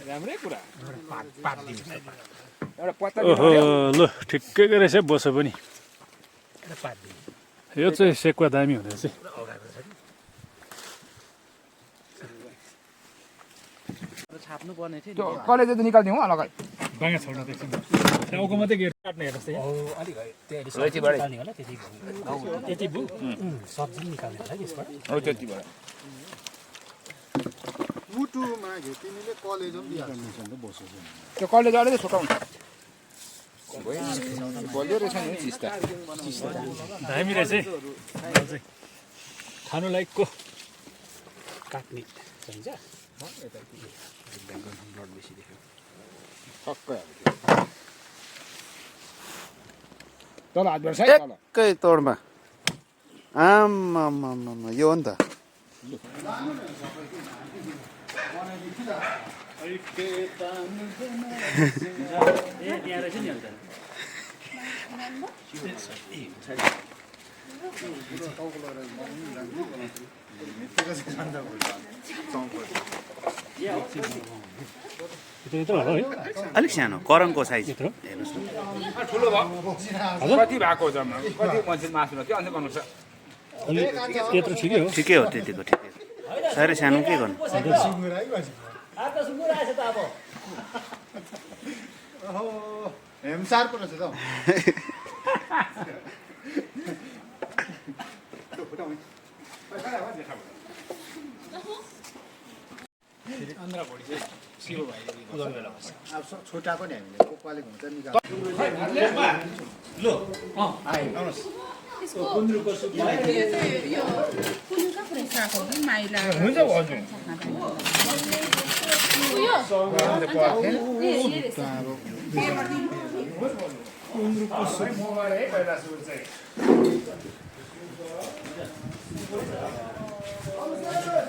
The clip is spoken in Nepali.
राम्रै कुरा पात दिन्छ एउटा पत्ता ओहो ल ठिक्कैको रहेछ बस पनि एउटा पात दिन्छ यो चाहिँ सेकुवा दामी हुँदो रहेछ अगाएको छ कि छाप्नु पर्ने थियो त्यो कलेज त निकाल्दिउँ अलगै बाँगा छोड्न एकछिन टाउको मात्रै गेट काट्ने हेर्नुहोस् औ अलिक त्यही लैचीबाटै। निकाल्ने होला त्यति त्यति भु सब्जी पनि निकाल्ने होला कि यसबाट हो त्यतिबाट मुटुमा घिटिनीले कलेज पनि दिइहाल्छ त्यो कलेज अलिकति छुट्याउनु बलियो रहेछ नि चिस्ता दामी रहेछ है यो चाहिँ खानु लायकको काट्ने चाहिन्छ ठक्कै तल हात बढ्छ है तल एकै तोडमा आम्मामामा यो हो नि त ए त्यहाँ रहेछ नि अन्त यत्रो होला है अलिक सानो करङको साइज यत्रो हेर्नुहोस् न ठुलो भयो कति भएको जम्मा कति मान्छे मासु के अन्त गर्नु छ अलि त्यत्रो ठिकै हो ठिकै हो त्यतिको ठिकै हो साह्रै सानो के गर्नु हेमसार पो रहेछ त अब छोटाको नि हामीले कोपाले हुन्छ निकाल्छ हुन्छ हजुर